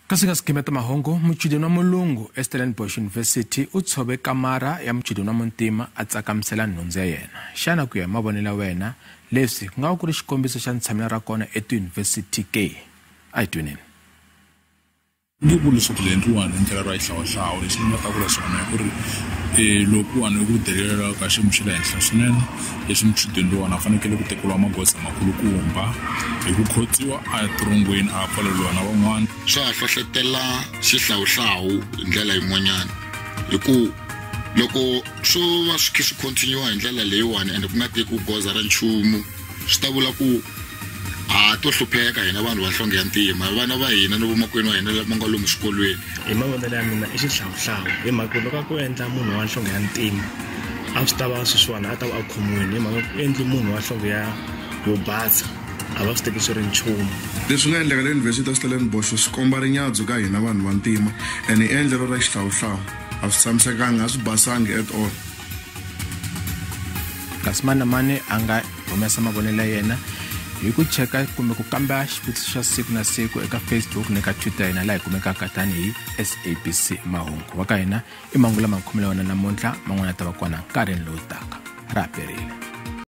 Kasi nga swigimeta mahungu, muchudeni wa mulungu eStellenbosch University u tshove kamara ya muchudeni wa muntima a tsakamisela nhundzu ya yena. Xana ku ya hi mavonelo ya wena, leswi ku nga va ku ri xikombiso xa ntshamelo ra kona etiyunivhesiti ke? A hi tweneni. Nge vuli leswaku le endliwani hi ndlela ra xihlawuhlawu. Lexi ni nga ta vula xona i ku ri lokuwani i ku delela ka xiyimo xa le henhla swinene, leswi muchudeni loyiwani a fanekele ku tekeriwa magoza makulukumba hi ku khotsiwa a ya tirongweni a ya pfaleriwa na van'wana. Swa ha hlohletela xihlawuhlawu hi ndlela yin'wanyana, hi ku loko swo va swi kha swi continue hi ndlela leyiwani ende ku nga tekiwi goza ra nchumu, swi ta vula ku ha to hlupheka hina vanhu va nhlonge ya ntima, vana va hina ni vomakwenu wa hina lava nga lomu swikolweni. Hi mavonelo ya mina i xihlawuhlawu, hi mhaka ku loko a ku endla munhu wa nhlonge ya ntima a swi ta va sweswiwani a ta va a khomiwile, hi mhaka ku endli munhu wa nhlonge ya yo basa a va swi teki swi ri nchumu. Leswi nga endleka le University of Stellenbosch swi komba rinyadzu ka hina vanhu va ntima, and i endlelo ra xihlawuhlawu, a swi tshamisekanga, a swi basangi at all. Kasi mani na mani a nga humesa mavonelo ya yena hi ku cheka kumbe ku kamba xivutiso xa siku na siku eka Facebook ni ka Twitter hina laha hi kumekaka tanihi SABC Mahungu. Wa ka hina i mahungu lama khomela wona namuntlha, man'wana ya ta va kona nkarhini lowu taka. Ra ha perile.